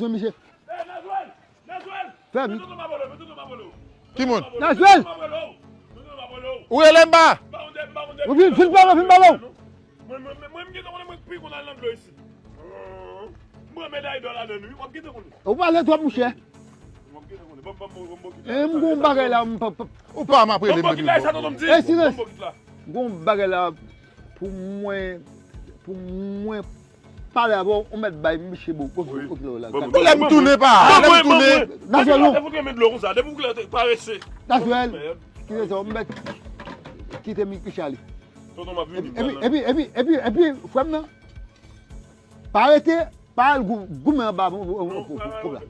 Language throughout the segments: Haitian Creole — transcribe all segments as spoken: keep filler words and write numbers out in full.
bezwen misye. Fè m. Ki moun? Nazwèl! Ou rele m ba? Ou vin, vin pale, vin pale. Ou pale twòp, monchè. E m gon bagay la, m p ap. Ou pa m ap rele m depi m bon. E silans! M gon bagay la pou mwen, pou mwen pale avè w, ou mèt bay misye bo, bo, bo, kilo la. Lè m tounen pa, lè m tounen. Nazwèl, non. Depi w renmen dlo konsa, depi w klè parese. Nazwèl, kite sa, ou mèt kite mi Michali. Tonton m ap vini. Epi, epi, epi, epi, epi, frè m nan, pa rete, pa al gou- goumen anba pou pou- pou- pou- pou la.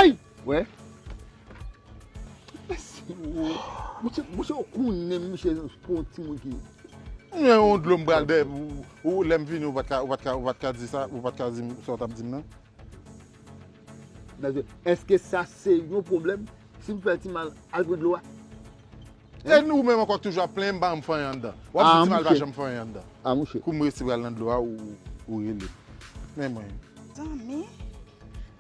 Ey! Wè. Misye, misye, ou konnen misye pou yon timoun ki. Mwen yon dlo m pral dèyè ou, ou lè m vini ou pa t ka, ou pa t ka, ou pa t ka di sa, ou pa t ka di m sa w t ap di m nan. Èske sa se yon pwoblèm si m fè ti mal al pran dlo a? E nou menm ankò k toujou ap plenyen m pa janm fè anyen anndan. W ap di ti mal pa janm fè anyen anndan. A monchè. Kou m resi pral nan dlo a ou ou rele. Men mwen. Zanmi,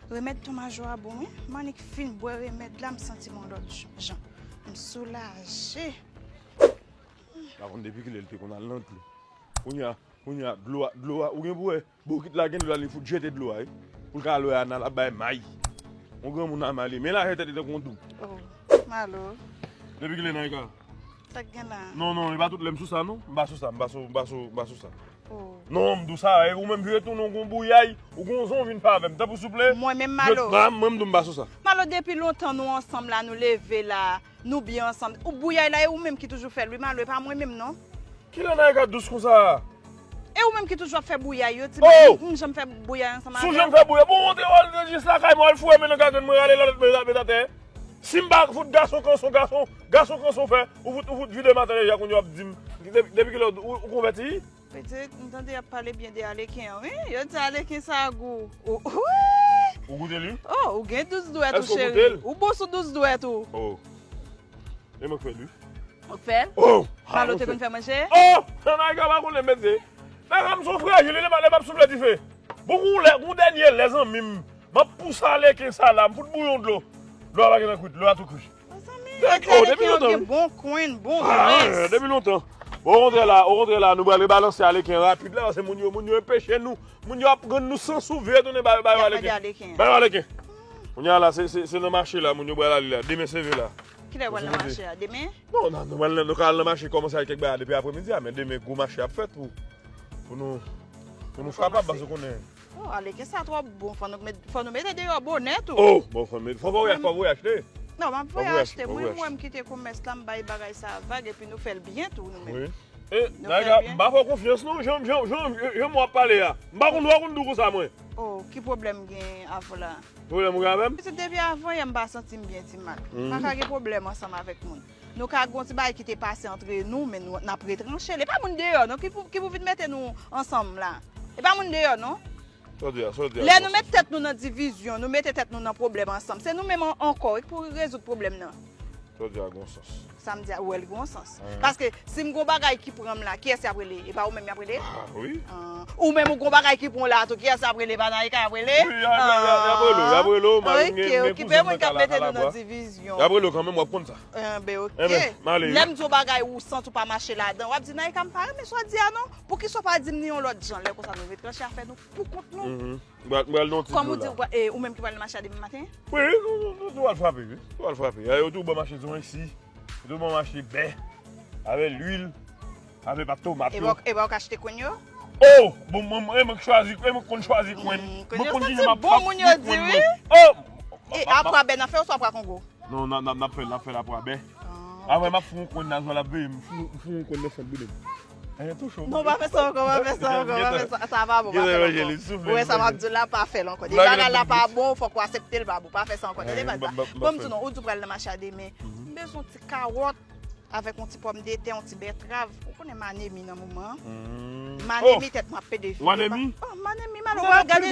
remèd ton majo a bon wi. M annik fin bwè remèd la m santi m yon lòt jan. M soulaje. Pa konn depi kilè l te konn al nan dlo. Kounye a, kounye a, dlo a, dlo a, ou gen pou wè. Bokit la gen dlo la li fout jete dlo a wi. Pou l ka al wè Ana l ap bay may. Yon granmoun a may li. Men lajè tèt li tankou yon doub. Oh, malo. Depi kilè Naïka? Sa k gen la? Non, non, e pa tout lè m sou sa non. M pa sou sa, m pa sou, m pa sou, m pa sou sa. Oh. Non, m di w sa, e ou menm vire tounen w gon bouyay, ou gon zon vin fè avè m. Tanpri souple. Mwen menm malo. Mwen m di w m pa sou sa. Malo depi lontan nou ansanm la, nou leve la, nou byen ansanm. Ou bouyay la e ou menm ki toujou fè l wi malo, e pa mwen menm non. Kilè Naïka dous konsa? E ou menm ki toujou ap fè bouyay yo, ti Oh! m janm fè bouyay ansanm avè Si w janm fè bouyay, bon, ou te al jis lakay mwen, al foure men nan gagrenn mwen, rale lòt mwen met atè. Si m pa fout gason kanson, gason, gason kanson fè, ou fout, ou fout vide m atè deja, kounye a w ap di m, depi, depi kilè ou, ou konvèti? Pitit, m tande y ap pale byen de aleken an wi. Yo di aleken sa gou. Ou, wi! Ou goute li? Oh, ou gen dous dwèt ou Èske w cheri. goute l? Ou bon sou dous dwèt ou. Oh. E mwen k fè l wi. Ou k fè l? Oh! Malo te konn fè manje? Oh! Naïka pa konnen mete. Naïka m son frajil, li lè m ap souple dife. Bon, gon lè, gon dènye lè, zanmi m. M ap pouse aleken sa la, m fout bouyon dlo. Dlo a pa gen nan kwit, dlo a tou kwi. Mezanmi, depi lontan, gen bon kwen, bon grès. Depi lontan. Okontrè la, okontrè la, nou pral rebalanse aleken rapid la, paske moun yo, moun yo enpeche nou. Moun yo ap rann nou san sou vye tounen ba yo, ba yo aleken. Ba yo aleken. Kounye a la, se, se, se nan mache la, moun yo pral ale la. Demen se ve la. Kilè pral nan mache a? Demen? Non, non, nou pral nan, nou ka al nan mache kòmanse ak kèk bagay depi apremidi a, men demen gwo mache ap fèt pou, pou nou, pou nou frape, paske konnen. Oh, aleken sa twò bon, fò nou met, fò nou mete deyò bonè tou. Oh, bon, fò nou mete, fò, fò voyaj, fò voyaj te. Non, m ap voye achte. Mwen, mwen m kite komès la, m bay bagay sa vag, epi nou fè l byen tou, nou menm. Wi. E, Dayga, m pa fè w konfyans non, jan, jan, jan, jan w ap pale a. M pa konn lè w konn di w konsa, mwen. Oh, ki pwoblèm gen avè w la? Pwoblèm ou gen avè m? Pitit, depi avan yè, m pa santi m byen ti mal. M pa ka gen pwoblèm ansanm avèk moun. Nou ka gen yon ti bagay ki te pase antre nou, men nou, n ap retranche l. E pa moun deyò non ki pou, ki pou vin mete nou ansanm la. E pa moun deyò non. Sa w di a, sa w di a. Lè nou met tèt nou nan divizyon, nou mete tèt nou nan pwoblèm ansanm, se nou menm an-, ankò wi ki pou rezoud pwoblèm nan. Sa w di a gon sans. Sa m di a, ou wè l gon sans. Paske si m gon bagay ki pran m la, kiyès y ap rele? E pa ou menm y ap rele? Ah, wi. Ah. Ou menm ou gon bagay ki pran w la tou, kiyès y ap rele? E pa Naïka y ap rele? Wi, y a, y a, y a, y ap rele w, y ap rele w, m gen, gen kouzen mwen k ap lakay la bwa. Y ap rele w kanmenm, w ap konn sa. Enben, oke. Enben, m ale wi. Lè m di w bagay ou santi w pa mache ladan, w ap di, Naïka, m pa renmen sa w di a non. Poukisa w pa di m ni yon lòt jan? Lè konsa nou retranche afè nou pou kont nou. Mhm. M pral, m pral nan yon ti dlo la. Kòm ou di, ou pra-, e, ou menm ki pral nan mache a demen maten? Wi, wi, nou, nou, nou pral frape, wi. Nou pral frape. E, yo tou ban mache zon isi. Yo tou ban mache bè. Avè lwil. Avè pat tomat yo. E ba, e ba ou ka achte kwen yo? Oh! Bon, mwen, mwen, mwen k chwazi, mwen konn chwazi kwen. Mm, kwen yo santi bon, moun yo di, wi. Oh! E apwa bè nan fè oswa apwa Kongo? Non, n ap, n ap, n ap fè l, n ap fè l apwa bè. Ah, apre, m ap foun yon kwen nan zòn l ap veye m, m foun, m foun yon kwen nan sant boude m. Eh, tou cho. Non, pa fè sa ankò, pa fè sa ankò, pa fè sa. Sa pa bon, pa fè l ankò. Ou wè sa m ap di w la, pa fè l ankò. Depi bagay la pa bon, fòk ou aksepte l pa bon. Pa fè sa ankò. Tande, pa sa. Bon, m di w non, ou di w pral nan mache a demen. M bezwen yon ti kawòt avèk yon ti pòmdetè, yon ti bètrav. Ou konnen m anemi nan moman an. M anemi, tèt mwen ap pede vide. Ou anemi? Oh, m anemi, m al wè, gade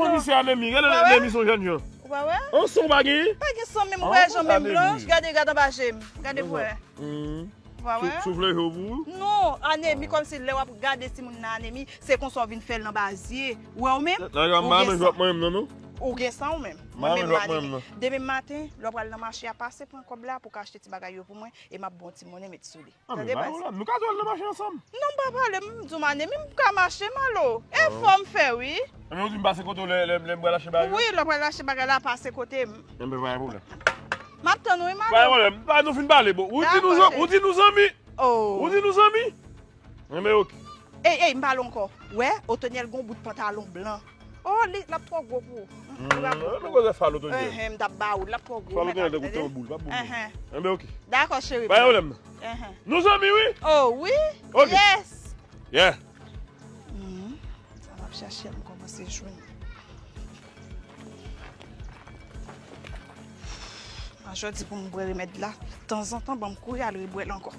non. Ou pa wè? Ansan ou pa genyen? Pa gen san menm, wè jan menm blanch, gade, gade anba je m. Gade pou wè. Ou pa wè? Soufle je w pou ou? Non, anemi, kòmsi lè w ap gade timoun nan anemi, se konsa w vin fè l nan ba zye. Ou wè ou menm? Ou gen san. Ou gen san ou menm. Mwen menm m anemi. Demen maten, lè w pral nan mache a, pase pran kòb la pou w ka achte ti bagay yo pou mwen, e m ap ba w ti monnen met sou li. Tande, baz. Nou ka jwe nan mache ansanm. Non, m pa pale, m di w m anemi, m ka mache, malo. Efò m fè, wi. Enben, ou di m pase kote w lè, lè, lè m pral achte bagay yo? Wi, lè w pral achte bagay la, pase kote m. Enben, pa gen pwoblèm. M ap tann ou, wi, malo. Pa gen pwoblèm. Pa nou fin pale, bon. Ou di nou zan-, ou di nou zanmi. Oh. Ou di nou zanmi. Enben, oke. Ey, ey, m pale ankò. Wè, Otonyèl gon bout pantalon blan. Oh, li, l ap twò gwo pou ou. Mm, nou ka pran pou ou. Fal Otonyèl. Enhen, m t ap ba ou, l ap twò gwo. Fal Otonyèl tankou tanboul, pa pou moun. Enhen. Enben, oke. Dakò, cheri. Pa gen pwoblèm. Enhen. Nou zanmi, wi. Oh, wi. Oke. Yes. Yeah. Mm. Sa m ap chache a, m kòmanse jwenn. Majò di pou m bwè remèd la. Tanzantan, ban m kouri al rebwè l ankò.